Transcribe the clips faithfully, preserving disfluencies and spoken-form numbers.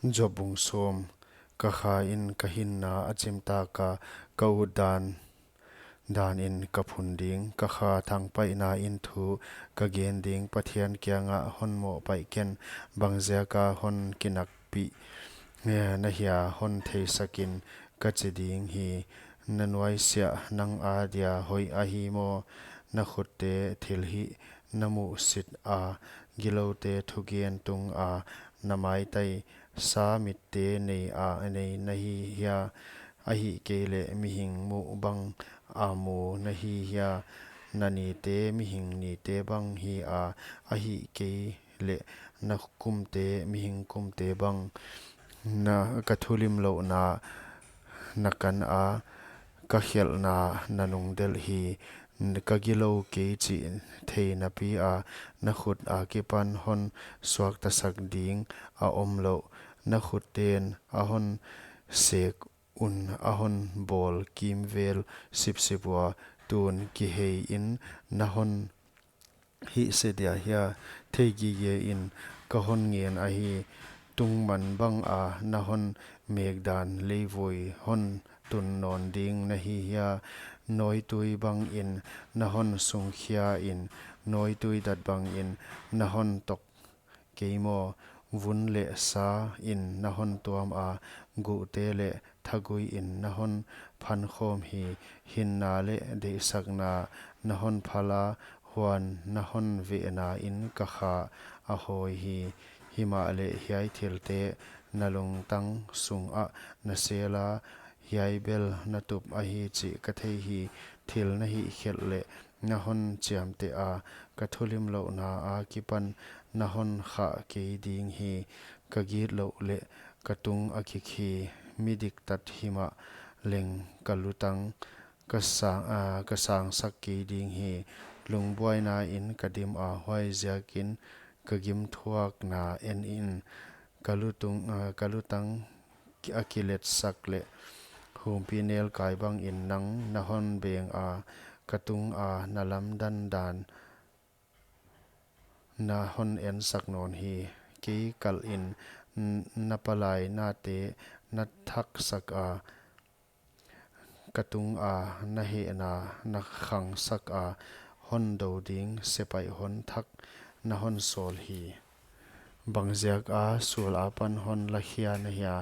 Job bung sawm. Ka kha in ka hinna a chimtak a, ka ut dan danin ka phun ding. Ka kha thangpaihna in thu ka gen ding. Pathian kiangah, hon mohpaih ken, bangziaka hon kinakpih, eh, na hia hon theisakin, ka chi ding hi. Na nuaisiah nang adia hoih ahi maw? Na khutte thilhih na muhsit a, giloute thugen tunga na maitai. Sa mitte nei a nei na hi hia? Ahihkeileh mihing muh bang a mu na hi hia? Na nite mihing nite bang hi a, ahihkeileh na kumte mihing kumte bang. Na ka thulimlouhna na kan a, ka khelhna na nungdelh hi. Ka gilou kei chih thei napi a, na khut akipan hon suaktasak ding a omlouh. Na khutten a hon sek un a hon bawl kimvel sipsip ua, tun kihei in na hon hihse dia hia? Theigige in ka hon ngen ahi. Tungman banga na hon mekdan leivui hon tun nawn ding na hi hia? Nawitui bangin na hon sungkhia in, nawitui dat bangin na hon tok kei maw? Vun leh sa in na hon tuam a, guhte leh thagui in na hon phankhawm hi. Hinna leh deihsakna na hon phal a, huan na hon vehna in ka kha a hawi hi. Himahleh hiai thilte na lungtang sungah na sel a, hiai bel na tup ahi chih ka thei hi. Thil na hihkhelh leh na hon chiamteh a, ka thulimlouhna akipan na hon khah kei ding hi. Ka gitlouh leh ka tung a kik hi. Mi diktat himah leng ka lutang ka sang, ah, ka sangsak kei ding hi. Lungbuaina in ka dim a, huaiziakin ka gimthuakna en in. Ka lutung, ah, ka lutang a kiletsak leh humpinelkai bangin nang na hon beng a, ka tunga na lamdandan na hon ensak nawn hi. Kei kalhin n-, na palai nate na thaksak a, ka tunga na hehna na khangsak a, hon do ding sepaih hon thak na hon sawl hi. Bangziaka sul apan hon lakhia na hia?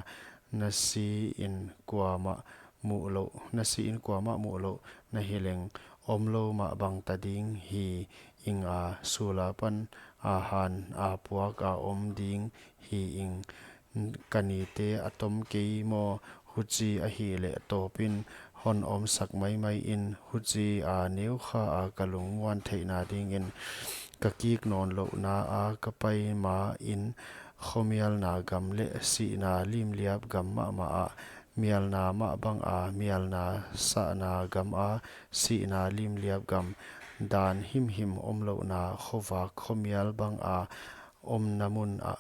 Na si in kuamah muhlouh, na si in kuamah muhlouh na hi leng, omlou mah bangta ding hi ing a, sul apan a han a puak a om ding hi ing. Ka nite a tom kei maw? Huchi ahihleh tawpin hon omsak maimai in. Huchia neukha a ka lungmuan theihna dingin ka kik nawnlouhna a ka pai ma in, khomialna gam leh sihna limliap gam mahmah ah, mialna mah banga mialna sahna gam a sihna limliap gam, dan himhim omlouhna khovak khomial banga omna mun ah,